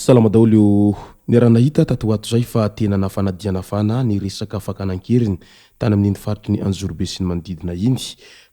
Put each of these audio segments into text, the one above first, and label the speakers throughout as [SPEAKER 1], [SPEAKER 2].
[SPEAKER 1] Salama daholo o! Niaraha-nahita tato ho ato izay fa tena nafana dia nafana ny resaka fakana an-keriny tany amin'iny faritry ny Anjozorobe sy ny manodidina iny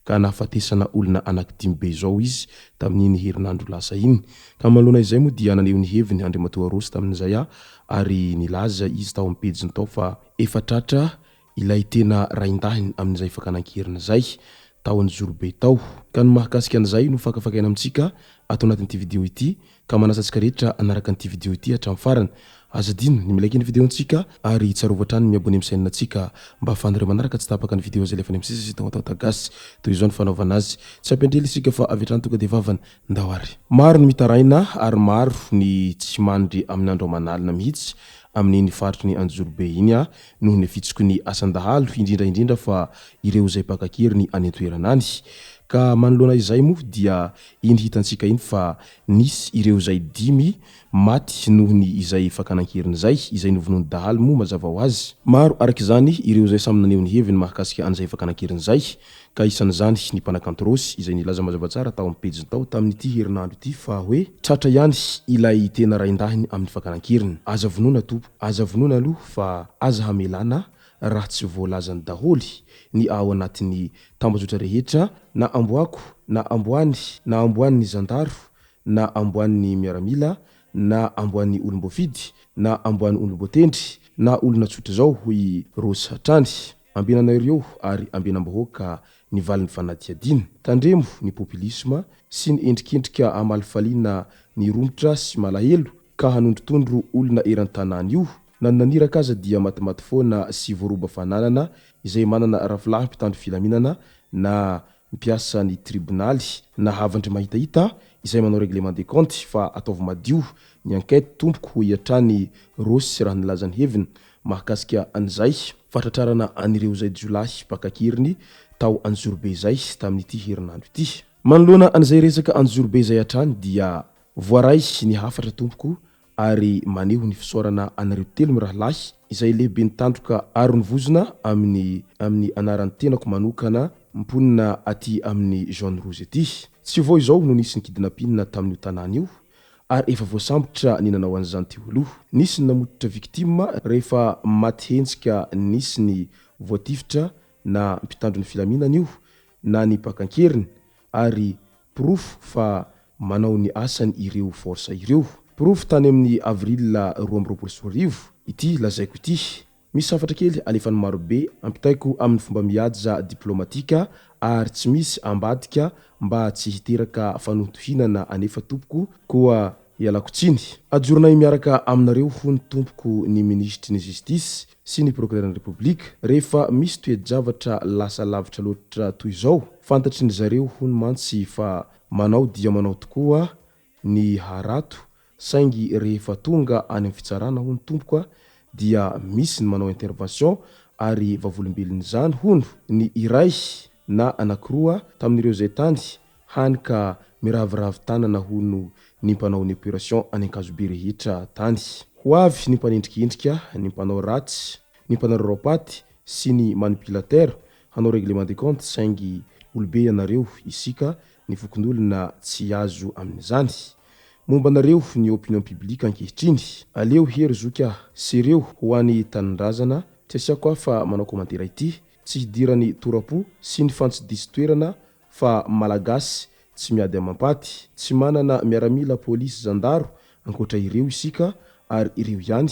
[SPEAKER 1] ka nahafatesana olona anaky-dimy be izao izy tamin'iny herinandro lasa iny. Ka manoloana izay moa dia naneho ny heviny Andriamatoa Rossy tamin'izay ary nilaza izy tao amin'ny pejiny tao fa efa tratra ilay tena raindahiny amin'izay fakana an-keriny izay tao Anjozorobe tao. Ka ny mahakasika an'izay no fakafakaina amintsika ato anatin'ity video ity ka manasa antsika rehetra hanaraka an'ity video ity hatramin'ny farany. Aza adino ny mi-like ny video-ntsika ary tsarovy hatrany ny mi-abonner amin'ny chaîne-ntsika mba ahafahanareo manaraka tsy tapaka ny video izay alefanay amin'ny sisa sy taotaota gasy. Toy izao ny fanaovana azy. Tsy ampiandrela isika fa avy hatrany tonga dia vavany. Ndao ary. Maro ny mitaraina ary maro ny tsy mandry amin'ny andro aman'alina mihitsy amin'iny faritry ny Anjozorobe iny noho ny fitsiky ny asan-dahalo, indrindra indrindra fa ireo izay mpaka an-keriny any an-toerana any. Ka manoloana izay moa dia iny hitantsika iny fa nisy ireo izay dimy maty noho ny izay fakana an-keriny izay, izay novonoin'ny dahalo moa mazava ho azy. Maro araka izany ireo izay samy naneho ny heviny mahakasika an'izay fakana an-keriny izay, ka isan'izany ny mpanakanto Rossy izay nilaza mazava tsara tao amin'ny pejiny tao tamin'ity herinandro ity fa hoe tratra ihany ilay tena raindahiny amin'ny fakana an-keriny. Aza vonoina tompoko. Aza vonoina aloha fa aza hamelana raha tsy voalazany daholo ny ao anatin'ny tambajotra rehetra na amboako na amboany na amboan'ny zandaro na amboan'ny miaramila na amboan'ny olom-boafidy na amboan'ny olom-boatendry na olona tsotra izao hoy Rossy hatrany. Ambenanareo ary ambenam-bahoaka ny valin'ny fanadihadiana. Tandremo ny populisme sy ny endrikendrika hamalifaliana ny romotra sy malahelo ka hanondrotondro olona eran-tanàna io. Na ny naniraka aza dia matimaty foana sy voaroba fananana izay manana rafilahy mpitandro filaminana na mpiasa ny tribonaly na havan-dry mahitahita izay manao règlement des comptes fa ataovy madio ny enquête tompoko hoy hatrany Rossy raha nilaza ny heviny mahakasika an'izay fahatratrarana an'ireo izay jiolahy mpaka an-keriny tao Anjozorobe izay tamin'ity herinandro ity. Manoloana an'izay resaka Anjozorobe izay hatrany dia voaray ny hafatra tompoko ary maneho ny fisaorana anareo telo mirahalahy izay lehiben'ny tandroka aron'ny vozona amin'ny amin'ny anaran'ny tenako manokana mponina aty amin'ny zone rouge aty. Tsy vao izao no nisy ny kidnapping tamin'io tanàna io ary efa voasambotra ny nanao an'izany teo aloha. Nisy ny namototra victime rehefa maty henjika nisy ny voatifitra na mpitandro ny filaminana io na ny mpaka an-keriny ary porofo fa manao ny asany ireo force ireo. Porofo tany amin'ny avril 2022 ity lazaiko ity. Misy hafatra kely alefan'ny marobe ampitaiko amin'ny fomba mihaja diplomatika ary tsy misy ambadika mba tsy hiteraka fanohintohinana anefa tompoko koa ialako tsiny. Ajoronay miaraka aminareo hono tompoko ny minisitry ny justice sy ny procureur ny repoblika rehefa misy toe-javatra lasa lavitra loatra toy izao. Fantatry ny zareo hono mantsy fa manao dia manao tokoa ny harato saingy rehefa tonga any amin'ny fitsarana hono tompoko a dia misy ny manao intervention ary vavolombelon'izany hono ny iray na anakiroa tamin'ireo izay tany hany ka miraviravy tanana hono ny mpanao ny operation any Ankazobe rehetra tany. Ho avy ny mpanendrikendrika, ny mpanao ratsy, ny mpanararaopaty sy ny manipulateur hanao règlement de compte saingy olobe ianareo isika ny fokonolona tsy azo amin'izany. Momba anareo ny opinion publique ankehitriny. Aleo hery zoky ah! Sereo ho any tanindrazana, tsy asiako aho fa manao commentaire ity, tsy hidiran'ny tora-po sy ny fantsy diso toerana fa Malagasy tsy miady amam-paty, tsy manana miaramila polisy zandaro ankoatra ireo isika ary ireo ihany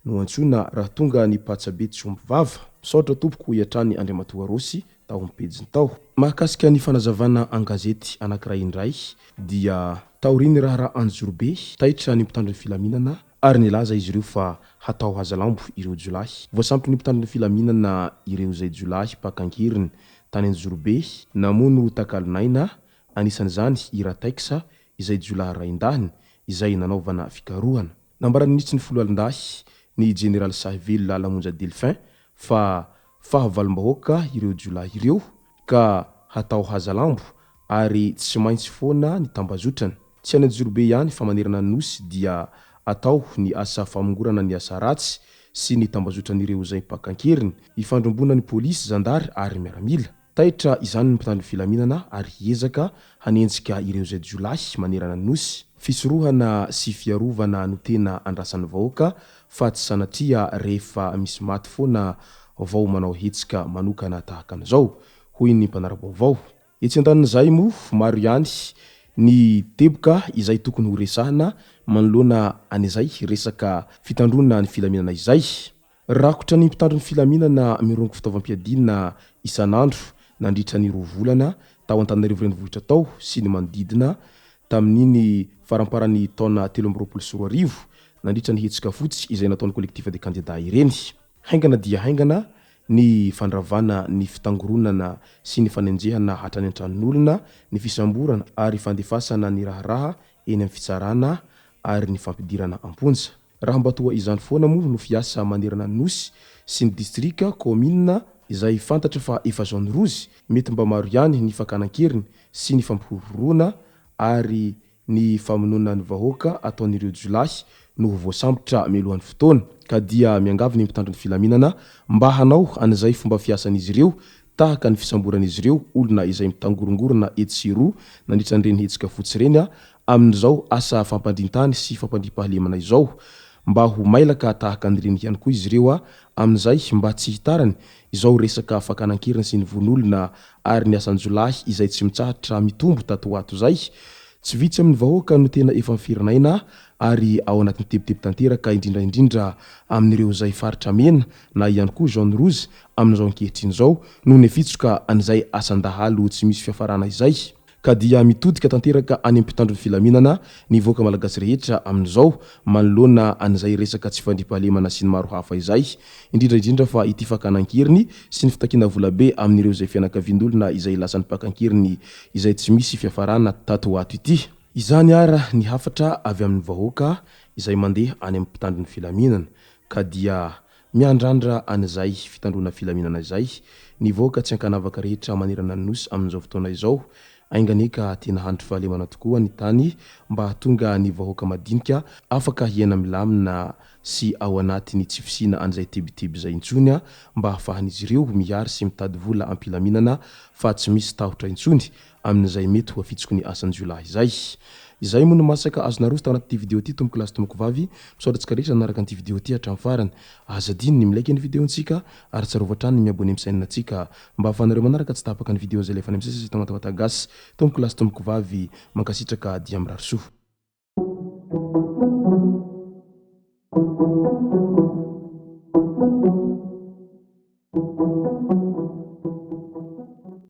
[SPEAKER 1] no antsoina raha tonga ny patsa be tsy omby vava. Misaotra tompoko hoy hatrany Andriamatoa Rossy tao amin'ny pejiny tao. Mahakasika ny fanazavana an-gazety anankiray indray dia taorian'ny raharaha Anjozorobe, taitra ny mpitandro ny filaminana ary nilaza izy ireo fa hatao hazalambo ireo jiolahy. Voasambotry ny mpitandro ny filaminana ireo izay jiolahy mpaka an-keriny tany Anjozorobe namono takalon'aina, anisan'izany i Rataixa izay jiolahy raindahiny izay nanaovana fikarohana. Nambaran'ny minisitry ny Foloalindahy, ny jeneraly Sahivelona Lamonja Delphin fa fahavalom-bahoaka ireo jiolahy ireo ka hatao hazalambo ary tsy maintsy foana ny tambazotrany. Tsy any Anjozorobe ihany fa manerana ny Nosy dia atao ny asa famongorana ny asa ratsy sy ny tambazotran'ireo izay mpaka an-keriny, ifandrombonan'ny polisy, zandary ary miaramila. Taitra izany ny mpitandro filaminana ary hiezaka hanenjika ireo izay jiolahy manerana ny Nosy. Fisorohana sy fiarovana no tena andrasan'ny vahoaka fa tsy sanatria rehefa misy maty foana vao manao hetsika manokana tahaka an'izao, hoy ny mpanara-baovao. Etsy andanin'izay moa, maro ihany ny teboka izay tokony ho resahina manoloana an'izay resaka fitandroana ny filaminana izay. Rakotra ny mpitandro ny filaminana mirongo fitaovam-piadiana isan'andro nandritra ny roa volana tao Antananarivo Renivohitra tao sy ny manodidina tamin'iny faramparan'ny taona 2023 nandritra ny hetsika fotsy izay nataon'ny Collectif des candidats ireny. Haingana dia haingana ny fandravana ny fitangoronana sy ny fanenjehana hatrany an-tranon'olona, ny fisamborana ary fandefasana ny raharaha eny amin'ny fitsarana ary ny fampidirana am-ponja. Raha mba toa izany foana moa no fiasa manerana ny Nosy sy ny distrika, kaominina, izay fantatra fa efa zone rouge, mety mba maro ihany ny fakana an-keriny sy ny fampihorohoroana ary ny famonoana ny vahoaka ataon'ireo jiolahy no ho voasambotra mialohan'ny fotoana ka dia miangavy ny mpitandro ny filaminana mba hanao an'izay fomba fiasan'izy ireo tahaka ny fisamboran'izy ireo olona izay mitangorongorona etsy sy eroa nandritra an'ireny hetsika fotsy ireny amin'izao asa fampandrian-tany sy fampandriam-pahalemana izao mba ho mailaka tahaka an'ireny ihany koa izy ireo amin'izay mba tsy hitarany izao resaka fakana an-keriny sy ny vono olona ary ny asan-jiolahy izay tsy mitsahatra mitombo tato ho ato izay. Tsy vitsy amin'ny vahoaka no tena efa miferinaina ary ao anatin'ny tebiteby tanteraka indrindra indrindra amin'ireo izay faritra mena na ihany koa zone rouge amin'izao ankehitriny izao noho ny afitsoka an'izay asan-dahalo tsy misy fiafarana izay. Ka dia mitodika tanteraka any amin'ny mpitandro ny filaminana ny vahoaka malagasy rehetra amin'izao manoloana an'izay resaka tsy fandriampahalemana sy ny maro hafa izay, indrindra indrindra fa ity fakana an-keriny sy ny fitakiana volabe amin'ireo izay fianakavian'olona izay lasan'ny mpaka an-keriny izay tsy misy fiafarana tato ho ato ity. Izany ara ny hafatra avy amin'ny vahoaka izay mandeha any amin'ny mpitandro ny filaminana ka dia Miandrandra an'izay fitandroana filaminana izay ny vahoaka tsy ankanavaka rehetra manerana ny Nosy amin'izao fotoana izao. Ainga anie ka tena handry fahalemana tokoa ny tany mba hahatonga ny vahoaka madinika afaka hiaina milamina sy ao anatin'ny tsy fisiana an'izay tebiteby izay intsony mba hahafahan'izy ireo mihary sy mitady vola am-pilaminana fa tsy misy tahotra intsony amin'izay mety ho afitsoky ny asan-jiolahy izay. Izay moa no masaka azo naroso tao anatin'ity video ity tompoko lahy sy tompoko vavy. Misaotra antsika rehetra nanaraka an'ity video ity hatramin'ny farany. Aza adino ny mi-like ny video-ntsika ary tsarovy hatrany ny mi-abonner amin'ny chaîne-ntsika mba ahafahanareo manaraka tsy tapaka ny video izay alefanay misesy eto Tamatave Gasy. Tompoko lahy sy tompoko vavy, mankasitraka dia mirary soa.